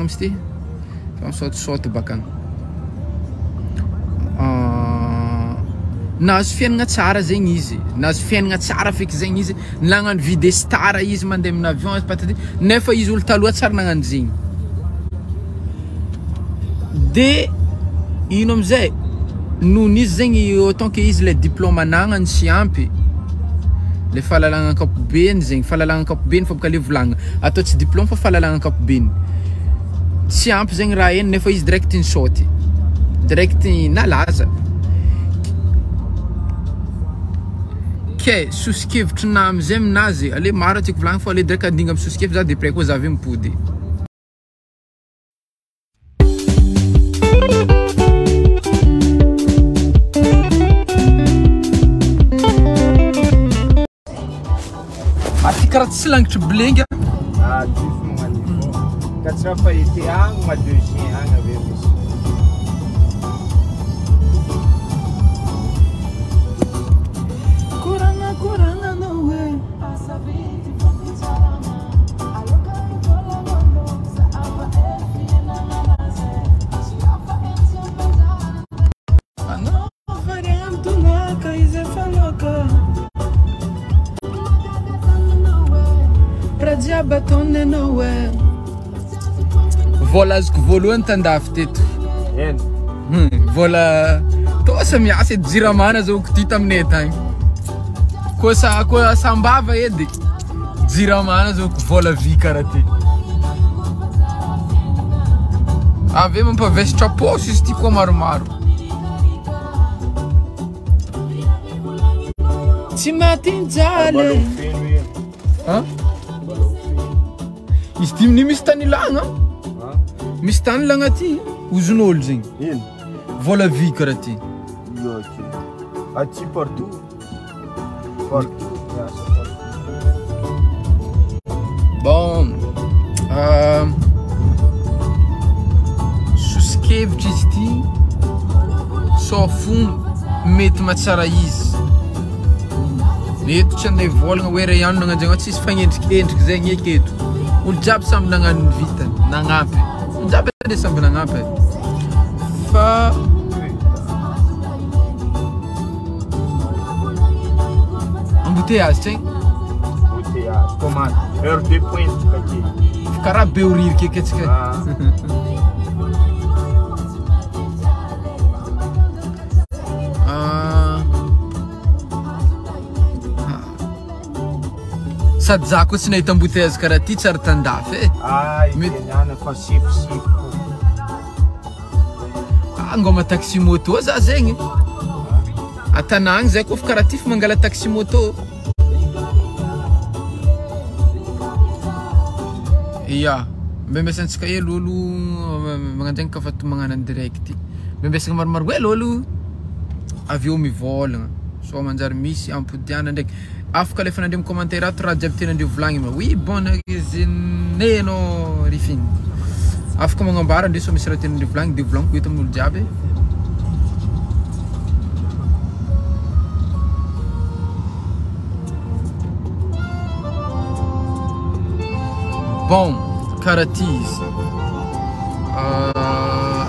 Misy ty fa misaotisaoty bakany. Nahazo fiainagna tsara zegny izy, nahazo fiainagna tsara feky zegny izy, nagnano vie de star izy mandeha amina avion patati nefa izy olo taloha tsary nagnano zegny. De ino amizay noho izy zegny autant que izy le diplôme anagnany tsy ampy le fahalalagna ankapobeny zegny fahalalagna ankapobeny fa boka le volagnina atao tsy diplôme fa fahalalagna ankapobeny tsy ampy zegny raha hainy nefa izy direct nisaoty direct nalaza ke sosokevitry na amizay aminazy ale maro tiako volagny fa ale direct andinga amy sosokevitry za de après koa za avy mipody. Aty karaha tsy langitry blengy. Ah, jifo magnano io. Ka tsy raha fa été agny mois de juin agny avy eo misy. Koragna koragna anao e. Anao variagna mitonaka izy efa loaka. Raha jiaby ataony anao e. Vola azoko voalohany tandafy teto. Eny. Vola tosa miasa edy jirama nazahoako ty taminay tagny. Koa sa koa sambava edy jirama nazahoako vola vy karaha ty. Avy eo mampavesatra paosy izy ty koa maromaro. Tsy matin-jaly. Mbola ho feno io. Ha? Mbola ho feno. Izy ty amin'io misy tany ilagna. Ha? Misy tany ilagna ty. Ozon'olo zegny. Ino? Vola vy karaha ty. Io aty. Aty partout. Partout miasa partout. Bon. Soso-kevitra izy ty. Sao fo mety mahatsara izy. Eto tsy andeha hivolagna hoe ray ihany nagnano zegny, tsisy fagnendrikendriky zegny eky eto. Olo jiaby samby nagnano ny vitany, nagnampy. Olo jiaby anie samby nagnampy e. Fa embouteillage tsegny. Embouteillage, commande. Heure de pointe tsika aty. Karaha Behoririka eky atsika. Ah. Ah. Sady za koa tsy nahita embouteillage karaha ty tsary tandafy e. Ah, italiana fa sifosifo. Ah, ngoma taxi moto za zegny. A-tanàgna zay koa fa karaha ty fa mangala taxi moto. Ya, mbembesantsika hely olo magnano zegny kafa magnano en direct. Mbembesagna maromaro hely olo avy eo mivolagna. Sao manjary misy ampodiana ndraiky. Afaka alefanandreo amin'ny commentaire ato raha jiaby tianandreo volagnina. Oui, bon cuisine anao Rifiny. Afaka magnambara ndreo sao misy raha tianandreo volagnina de volagniko eto amin'olo jiaby. Bon, karaha ty izy. Ah?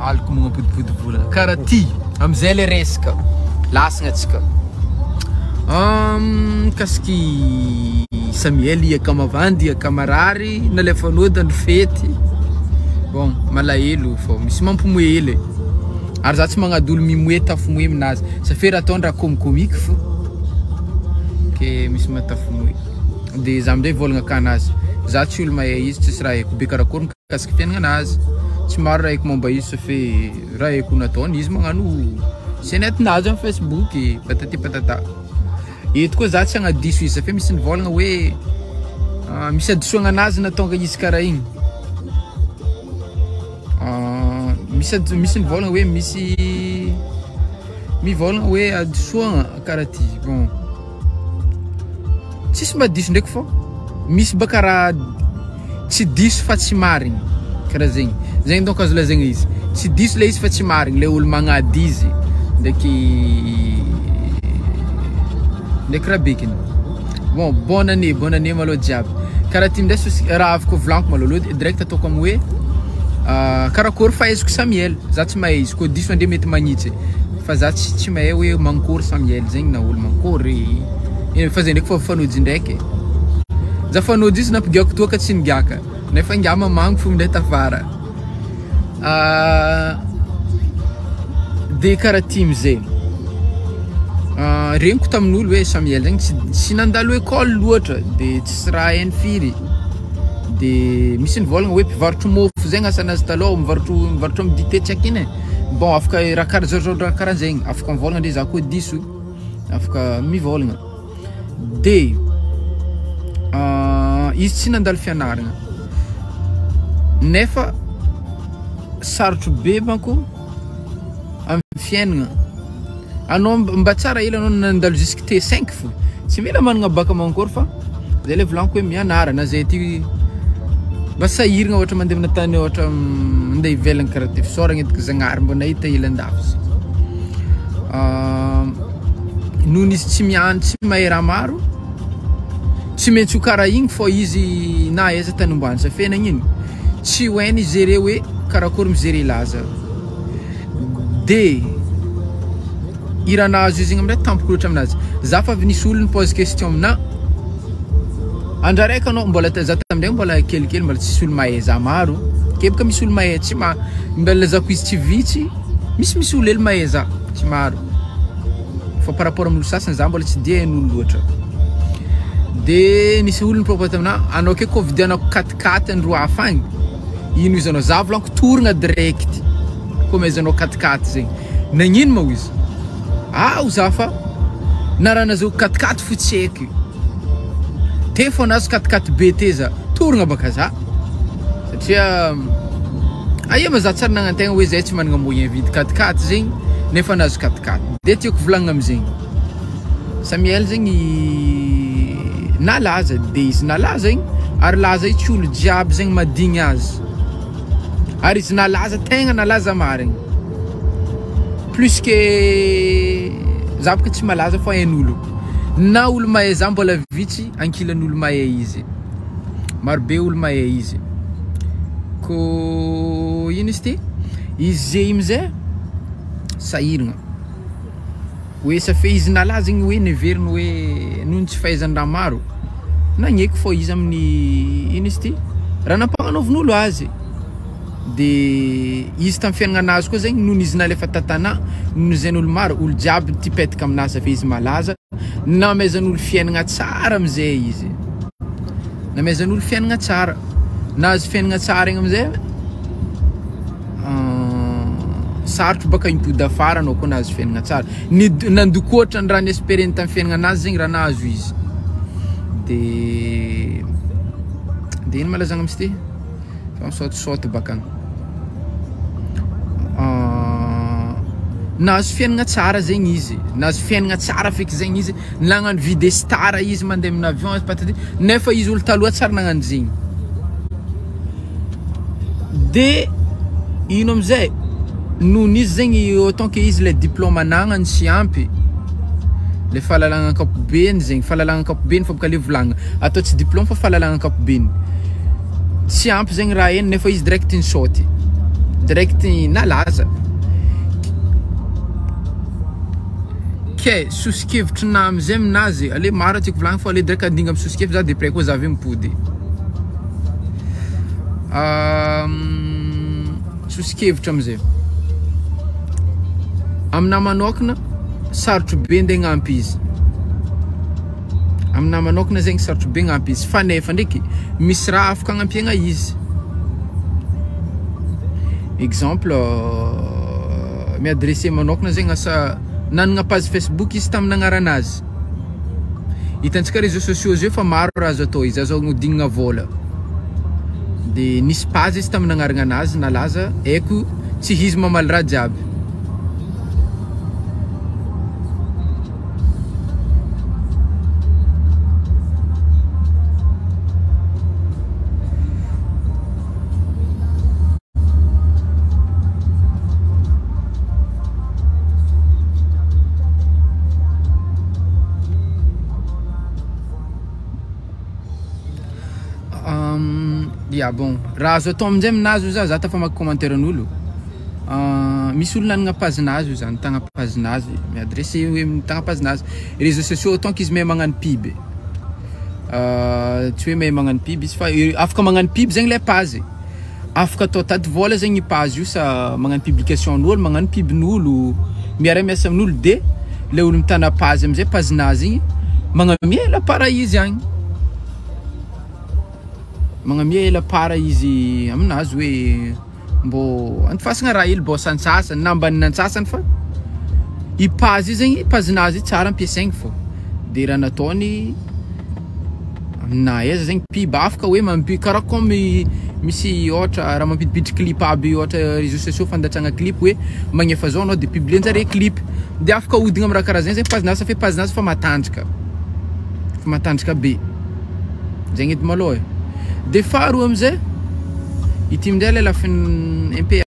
Aliko magnampodipody volana. Karaha ty, amizay le resaka. Lasagna atsika. Mikasiky Samuel iaka mavandy, iaka marary, nalefanao tandro fety. Bon, malahelo fô misy mampimoe hely e. Ary za tsy magnady olo mimoe tafimoe aminazy. Ça fait raha ataony raha comicomique fô. Ke misy matafimoe. De za amizay volagna akanazy. Za tsy olo mahay izy, tsisy raha haiko be karakory mikasiky fiaignananazy. Tsy maro raha haiko momba izy sauf hoe raha haiko nataony izy magnano chaînette-nazy amin'ny Facebook patati patata. Eto koa za tsy hagnadiso izy sauf hoe misy nivolagna hoe misy hadisoagnanazy nahatonga izy karaha igny. Misy adi-, misy nivolagna hoe misy mivolagna hoe hadisoagna karaha ty. Bon, tsisy mba diso ndraiky fô misy baka raha tsy diso fa tsy marigny karaha zegny. Zegny donc azo lazaigna izy. Tsy diso le izy fa tsy marigny le olo magnady izy. Ndraiky ndraiky Rabekiny. Bon, bonne année, bonne année malôha jiaby. Karaha ty amizay sos- raha afaka volagniko malôha aloha direct ataoko amy hoe karakôry fahaizako Samiel, za tsy mahay izy koa diso andre mety magnitsy fa za tsy mahay hoe mankôry Samiel zegny na olo mankôry fa zay ndraiky fa mifanojy ndraiky za fanojy izy nampigiako toaka tsy nigiaka nefa ngiahy mamango fo ndray tafara de karaha ty amizay regniko tamin'olo hoe Samiel zegny tsy nandalo école loatra de tsisy raha hainy firy de misy nivôlagna hoe mpivarotro môfo zegny asanazy talôha mivarotro mivarotro amy dite tsy haiko ino e bon afaka raha karaha zao zao raha karaha zegny afaka mivôlagna ndre za koa diso afaka mivôlagna de izy tsy nandalo fianaragna nefa sarotro be manko amy fiaignana anao mba tsara hely anao nandalo jusque T5 fo tsy mila managna bac mankôry fa zay le volagniko hoe mianara na zay aty mba sahiragna ohatra mandeha amina tany ohatra mandeha ivelany karaha ty fisaoragna eky Zagnahary mbô nahita hely andafy noho izy tsy miany tsy mahay raha maro tsy maintsy ho karaha igny fô izy na aiza tany ombany sa fiaignana igny tsy ho hainy gérer hoe karakôry mi-gérer laza de i raha nahazo izy igny amindray tampoko loatra aminazy za fa avy nisy olo nipose question aminahy andra araiky anao mbola za tamindray mbola kelikely mbola tsisy olo mahay za maro ke bôka misy olo mahay tsy ma mba lazako izy tsy vitsy misimisy olo hely mahay za tsy maro fa par rapport amin'olo sasany za mbola tsy de hain'olo loatra de nisy olo nipropose taminahy anao ke koa vidianako 4x4 andro hafa agny ino izy anao za volaniko toragna direct koa amaizanao 4x4 zegny nagnino ma izy ao za fa na raha nazahoako 4x4 fo tsy haiko te fô nahazo 4x4 be te za toragna baka za satria aia ma za tsara nagnantegna hoe zay tsy managna moyen vidy 4x4 zegny nefa nahazo 4x4 de tiako volagnina amizegny Samiel zegny nalaza de izy nalaza igny ary laza io tsy olo jiaby zegny madigny azy ary izy nalaza tegna nalaza marigny plus que za boka tsy malaza fa hain'olo na olo mahay za mbola vitsy ankilan'olo mahay izy marobe olo mahay izy ko ino izy ty izy zay amizay sahiragna hoe ça fait izy nalaza igny hoe neveriny hoe noho ny tsy fahaizany raha maro nagneky fô izy amin'ny ino izy ty raha nampagnanaovin'olo azy de izy tamin'ny fiaignananazy koa zegny noho izy nalefa tatana noho izy hain'olo maro olo jiaby ty petaka aminazy ça fait izy malaza namezan'olo fiaignana tsara amizay izy namezan'olo fiaignana tsara nahazo fiaignana tsara igny amizay sarotro baka impody afara anao koa nahazo fiaignana tsara ny nandokoatra ny raha niespéreny tamin'ny fiaignananazy zegny raha nahazo izy de ino ma lazagna amizy ty fa misaotisaoty baka agny nahazo fiaignana tsara zegny izy nahazo fiaignana tsara feky zegny izy nagnano vie de star izy mandeha amin'ny avion patati nefa izy olo taloha tsara nagnano zegny de ino amizay noho izy zegny autant que izy le diplôme anagnany tsy ampy le fahalalagna ankapobeny zegny fahalalagna ankapobeny fa boka le volagnina atao tsy diplôme fa fahalalagna ankapobeny tsy ampy zegny raha eny nefa izy direct nisaoty direct nalaza ke soso-kevitry na amizay aminazy ale maro tiako volagny fa ale direct andinga amy soso-kevitry za de après koa za avy mipody soso-kevitra amizay aminahy manokana sarotro be ndeha hagnampy izy aminahy manokana zegny sarotro be hagnampy izy fa nefa ndraiky misy raha afaka agnampiagna izy exemple miadressé manokana zegny asa nanagna page Facebook izy tamin'ny agnaranazy hitantsika réseaux sociaux zio fa maro raha azo atao izy azo agnodignana vôla de nisy page izy tamin'ny agnarana anazy nalaza haiko tsy izy mamaly raha jiaby. Ya, bon, raha azo atao aminjay aminazy io, za tafamaky commentaire-n'olo. Misy olo nanagna page-nazy io zany, tagna page-nazy miadressé hoe mitagna page-nazy réseaux sociaux, tant qu'izy mahay magnano pub. Tsy hoe mahay magnano pub izy, fa afaka magnano pub zegny le page, afaka atao tady vola zegny page io, sa magnano publication n'olo, magnano pubn'olo, miara miasa amin'olo, de le olo mitana page amizay, page-nazy igny magnamia la para izy agny, magnamia la para izy aminazy hoe mbô andifasagna raha hely mbô santsasany na ambaniny antsasany, fa i page io zegny, page-nazy io tsara ampiasaigny fô. De raha nataony amina aiza zegny pub, afaka hoe mampi karaha comme misy ôhatra raha mampidipiditry clip aby, ôhatra réseaux sociaux fandatsagna clip, hoe magnefa zao anao de publier-njare clip, de afaka ahodigna amy raha karaha zegny zegny page-nazy, fa page-nazy fa matanjaka be zegny edy malôha e. De faharoa amizay ity aminjay le lafiny MP.